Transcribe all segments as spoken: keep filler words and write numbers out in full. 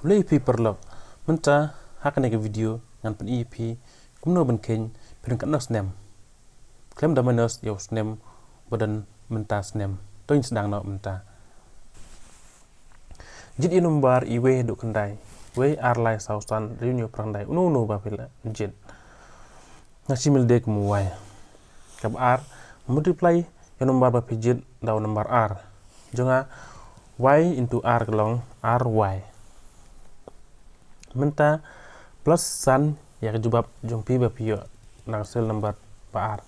Khublei phi paralok. Mynta ha kane ka video ngan pyni phi kumno ban kheiñ phi don katno snem. Khlem da minus ïa u snem ba don mynta snem. To ngin sdang noh mynta. Jied ïa u nombar iwei haduh khyndai. Wei, ar, lai, saw, san, hynñiew, phra, khyndai. Uno uno ba phi la jied. Nga shim lade kum u Y. Kaba ar, multiply ïa u nombar ba phi jied da u nombar R. Jong nga, Y into R ka long R Y. Mynta plus san ïa ka jubab jong phi ba phi ïoh na ka serial number ba ar.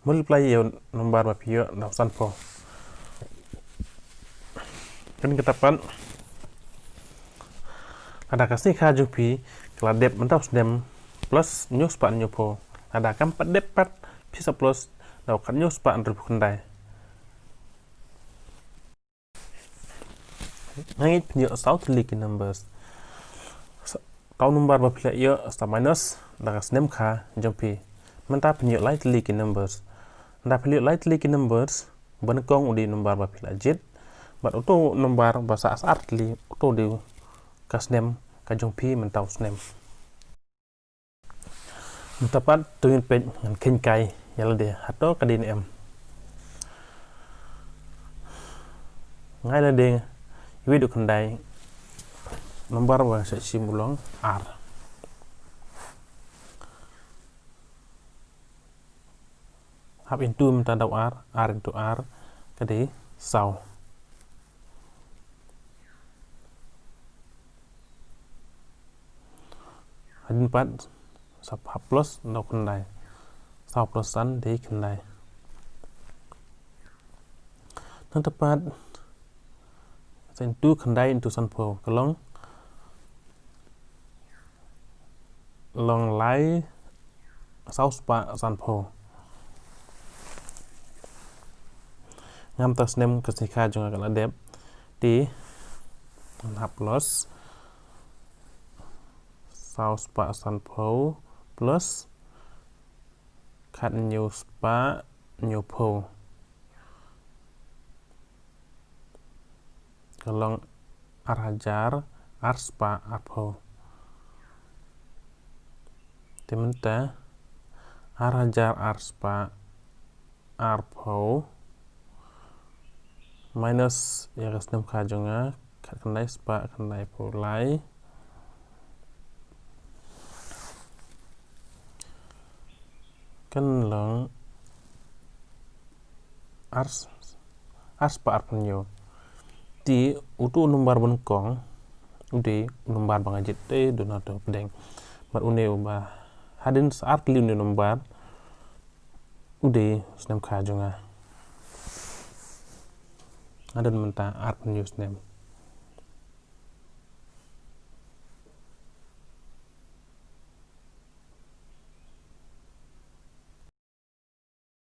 Multiply ïa u nombar ba phi ïoh da u sanphew. Kan kata pat, lada ka sngi kha jong phi ka la dep mynta u snem plus hynñiew spah hynñiewphew, lada kam pat dep pat phi sa plus da u khathynñiew spah hynriewphew khyndai. Nga ngeit phin ïoh saw tylli ki numbers. Sa-, tau nombar ba phi la ïoh sa minus da ka snem kha jong phi. Mynta phin ïoh lai tylli ki numbers. Mynta phin ïoh lai tylli ki numbers, ba nyngkong u dei nombar ba phi la jied, bad uto nombar ba sa ar tylli, uto dei ka snem ka jong phi mynta u snem. Mynta pat to ngin peit, ngan kheiñ kai ïa lade hato ka dei ne em. Nga ai lade iwei haduh khyndai, nombar ba sa shim u long ar. Hap into mynta da u ar, ar into ar ka dei saw. Hadien pat sa hap plus da u khyndai. Saw plus san dei khyndai. Nangta pat sa into khyndai into sanphew ka long, long lai saw spah sanphew. Ngam tip snem ka sngi kha jong nga ka la dep. Te ngan hap plus saw spah sanphew plus khathynñiew spah hynñiewphew. Ka long ar hajar ar spah arphew. Te mynta ar hajar ar spah arphew minus ïa ka snem kha jong nga, khatkhyndai spah khyndaiphew lai. Kan long ar, ar spah arphew hynñiew. Te uto u nombar ba nyngkong u dei u nombar ba nga jied te duna to pdeng. Bad une uba hadien sa ar tylli une u nombar u dei u snem kha jong nga. Nga don mynta arphew hynñiew snem.